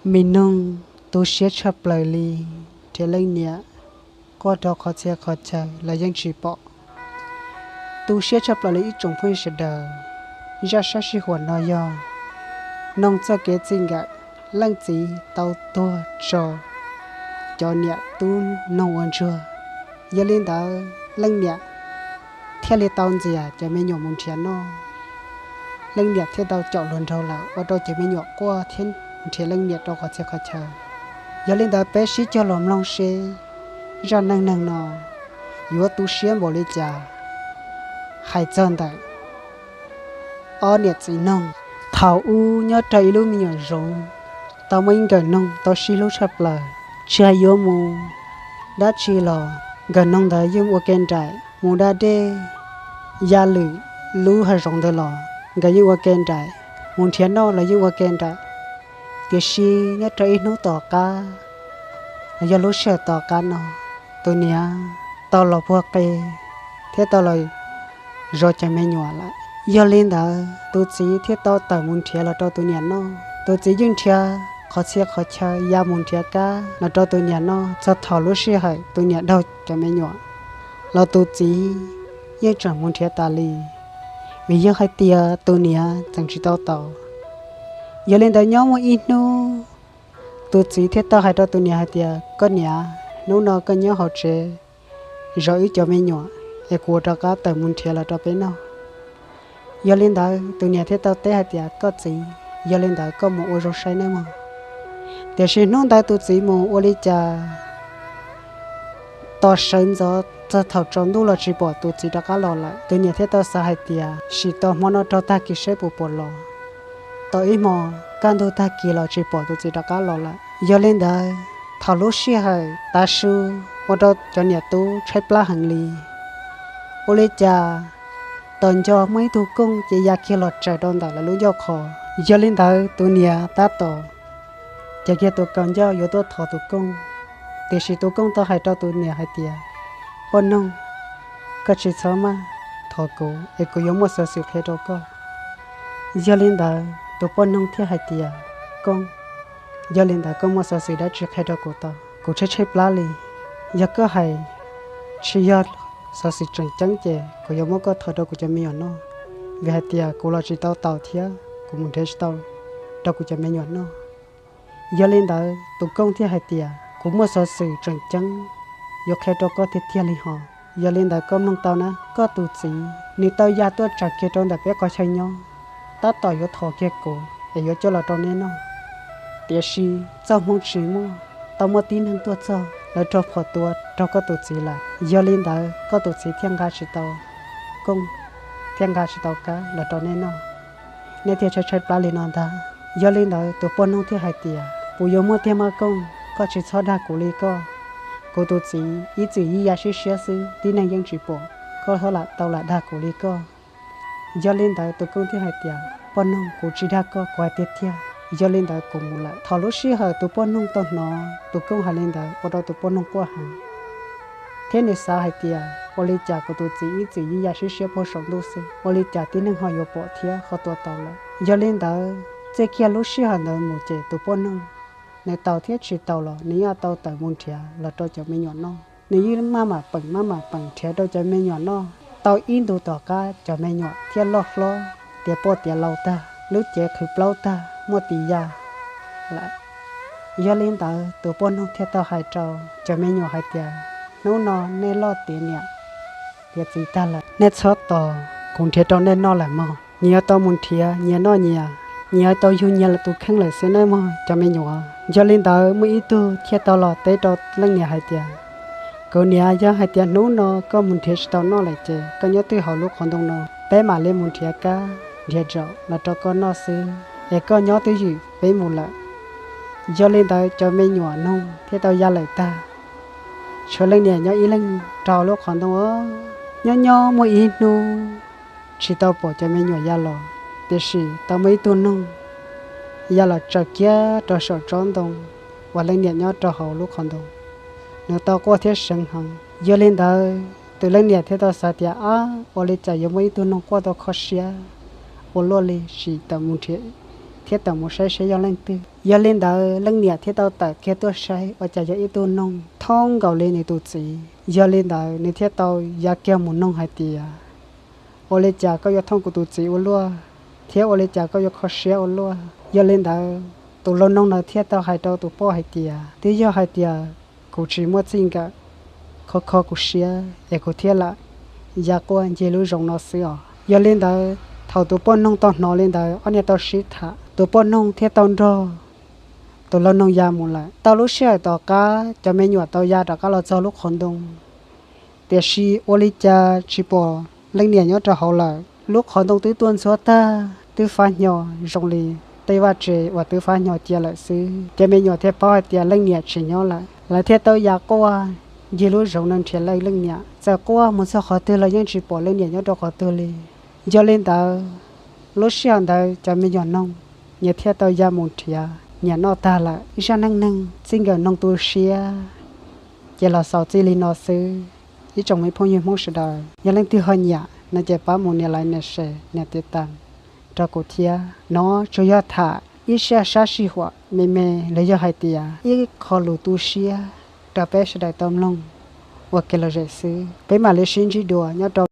Mi noog tu siab tshaj plaws li, nrhiav leej niam quaj rau qhov txhia qhov chaw los yeej tsis pom. Tu siab tshaj plaws li ib tsoom phooj ywg sawv daws, zaj sab sij huam no yog noog txoj kev txij nkawm, leej txiv tau tuag tso cov niam tub noog ua ntsuag. Yog li ntawd leej niam thiaj li tau ntxias cov me nyuam mus nrhiav noj. Leej niam thiaj tau caum hluas nraug lawm ua rau cov me nyuam quaj thiab nrhiav leej niam rau qhov txhia qhov chaw. Yog li ntawd peb sib cog los mloog seb zaj neej neeg no yuav tu siab npaum li cas hais txog ntawm ob niam txiv noog. Thaum ub nyob rau ib lub me nyuam zoov, tau muaj ib nkawm noog tau sib hlub tshaj plaws, tsis hais yuav mus dab tsi los nkawm noog ntawd yeej ua ke nraim, mus da dej ya lwm lub hav zoov ntawd los nkawd yeej ua ke nraim, mus nrhiav noj los yeej ua ke nraim. Tiam sis nyob rau ib hnub tom qab, los yog lub sij hawm tom qab no, tus niam tau los puag qe thiab tau los zov cov me nyuam lawm. Yog li ntawd tus txiv thiaj tau tawm mus nrhiav los rau tus niam noj. Tus txiv yeej nrhiav qhov txhia qhov chaw ya mus nrhiav kab los rau tus niam noj txog thaum lub sij hawm tus niam daug cov me nyuam los tus txiv yeej tseem mus nrhiav tas li, vim yog hais tias tus niam tseem tsis tau tau. Yog li ntawd nyob muaj ib hnub, tus txiv thiaj tau hais rau tus niam hais tias, koj niam, hnub no koj nyob hauv tsev zov wb cov me nyuam, es kuv rov qab tawm mus nrhiav los rau peb noj. Yog li ntawd tus niam thiaj tau teb hais tias, koj txiv, yog li ntawd koj mus ua zoo saib nawb mog. Tiam sis hnub ntawd tus txiv mus ua li cas tos sawv ntxov txog thaum tsaus ntuj los tsis pom tus txiv rov qab los lawm. Tus niam thiaj tau xav hais tias, sim tos hmo no rau tag kis saib puas pom los. Tos ib hmo kaj ntug tag kis los tsis pom tus txiv rov qab los lawm. Yog li ntawd thaum lub sij hawm tav su ua rau cov niam tub tshaib plab heev li. Ua li cas tom nco muaj ib tug kooj ces ya kiag los tsaws rau ntawm lawv lub ncauj qhov. Yog li ntawd tus niam tab tom cev kiag tus kaus ncauj yuav tuaj thov tus kooj, tiam sis tus kooj tau hais rau tus niam hais tias, poj noog, koj tsis txhob maj thov kuv es kuv yuav muaj xov xwm qhia rau koj. Yog li ntawd tus poj noog thiaj hais tias, kooj, yog li ntawd koj muaj xov xwm dab tsi qhia rau kuv tau? Kuv tshaib tshaib plab li. Yog koj hais tsis yog xov xwm tseem ceeb ces kuv yuav muab koj thov rau kuv cov me nyuam noj, vim hais tias kuv los tsis tau taus thiab kuv mus nrhiav tsis tau rau kuv cov me nyuam noj. Yog li ntawd tus kooj thiaj hais tias, kuv muaj xov xwm tseem ceeb yuav qhia rau koj tiag tiag li hos. Yog li ntawd koj mloog tau na, koj tus txiv nws tau ya tuaj tsaws kiag rau ntawm peb qhov chaw nyob, tab tom yuav thov kiag kuv es yuav coj los rau nej noj. Tiam sis txoj hmoo tsis muaj, tau muaj tib neeg tuaj txog lawv raug phom tua raug koj tus txiv lawm. Yog li ntawd koj tus txiv thiaj nqa tsis tau kooj, thiaj nqa tsis tau kab los rau nej noj, nej thiaj tshaib tshaib plab li no ntag. Yog li ntawd tus poj noog thiaj hais tias, puas yuav muaj tiag mas kooj, koj tsis txhob dag kuv li koj. Kuv tus txiv ib txwm yij ya siab siab xwb, tib neeg yeej tsis pom, koj txhob lam tau lam dag kuv li koj. Yog li ntawd tus kooj thiaj hais tias, poj noog, kuv tsis dag koj, kuv hais tiag tiag. Yog li ntawd kuv mus lawm. Thaum lub sij hawm tus poj noog tau hnov tus kooj hais li ntawd ua rau tus poj noog quaj heev, thiab nws xav hais tias, ua li cas kuv tus txiv ib txwm yij ya siab siab puag saum ntuj xwb, ua li cas tib neeg ho yuav pom thiab ho tua tau lawm. Yog li ntawd txij kiag lub sij hawm ntawd mus ces tus poj noog, nws tau thiab tsis tau los nws yeej tau tawm mus nrhiav los rau cov me nyuam noj. Nws yeej maj mam peem maj mam peem nrhiav rau cov me nyuam noj. Tau ib ntu tom qab cov me nyuam thiaj loj hlob tiav poj tiav laus tag, lub cev qhwv plaub tag, muaj tis ya lawm. Yog li ntawd tus poj noog thiaj tau hais rau cov me nyuam hais tias, hnub no nej loj tiav niam tiav txiv tag lawm, nej txhob tos, kuv nrhiav rau nej noj lawm mog. Nyias yuav tau mus nrhiav nyias noj nyias, nyias yuav tau yug nyias lawm tus kheej lawm xwb nawb mog cov me nyuam. Yog li ntawd muaj ib tug thiaj tau los teb rau leej niam hais tias, kuv niam, yog hais tias hnub no koj mus nrhiav tsis tau noj lawm ces koj nyob twj hauv lub qhov ntoo no, peb mam li mus nrhiav kab nrhiav zaum los rau koj noj xwb, es koj nyob twj ywm peb mus lawm. Yog li ntawd cov me nyuam noog thiaj tau ya lawm tag, tshuav leej niam nyob ib leeg rau lub qhov ntoo. Nyob nyob muaj ib hnub tsis tau pom cov me nyuam ya los, tiam sis tau muaj ib tug noog ya los tsaws kiag rau saum tsob ntoo uas leej niam nyob rau hauv lub qhov ntoo. Nws tau quaj thiab seev heev. Yog li ntawd tus leej niam thiaj tau xav tias, ab, ua li cas yuav muaj ib tug noog quaj tau kho siab ua luaj li, sim tawm mus nrhiav thiab tawm mus saib seb yog leej twg. Yog li ntawd leej niam thiaj tau tawm kiag tuaj saib ua cas yog ib tug noog thoob nkaus li nws tus txiv. Yog li ntawd nws thiaj tau ya kiag mus noog hais tias, ua li cas koj yuav thooj kuv tus txiv ua luaj, thiab ua li cas koj yuav kho siab ua luaj? Yog li ntawd tus lau noog ntawd thiaj tau hais rau tus poj hais tias, twb yog hais tias kuv tsis muaj txij nkawm, kho kho kuv siab es kuv thiaj lam ya quaj ncig lub zoov no xwb os. Yog li ntawd thaum tus poj noog tau hnov li ntawd ob niag tau sib tham, tus poj noog thiaj tau nrog tus lau noog ya mus lawm. Tau lub sij hawm tom qab cov me nyuam tau ya rov qab los txog lub qhov ntoo, tiam sis ua li cas tsis pom leej niam nyob rau hauv lawm. Lub qhov ntoo twb tuaj ntxhuab tag, twb fab hnyo zoo li tej vaj tse uas twb fab hnyo cia lawm xwb. Cov me nyuam thiaj paub hais tias leej niam tsis nyob lawm, lawv thiaj tau ya quaj ncig lub zoov no nrhiav leej niam. Txawm quaj mus txog qhov twg los yeej tsis pom leej niam nyob rau qhov twg li. Yog li ntawd, lub sij hawm ntawd cov me nyuam noog nyias thiaj tau ya mus nrhiav nyias noj tag lawm. Zaj neej neeg txij nkawm noog tu siab ces los xaus txij li no xwb. Ib tsoom me phooj ywg Hmoob sawv daws, yog leej twg ho nyiam no ces pab mus nias like, nias share, nias tiv tas rau kuv thiab. No tsuas yog tham ib zaj sab sij huam me me los yog hais tias ib qho lus tu siab rau peb sawv daws tau mloog ua kev lom zem xwb. Peb mam li sib ntsib dua nyob rau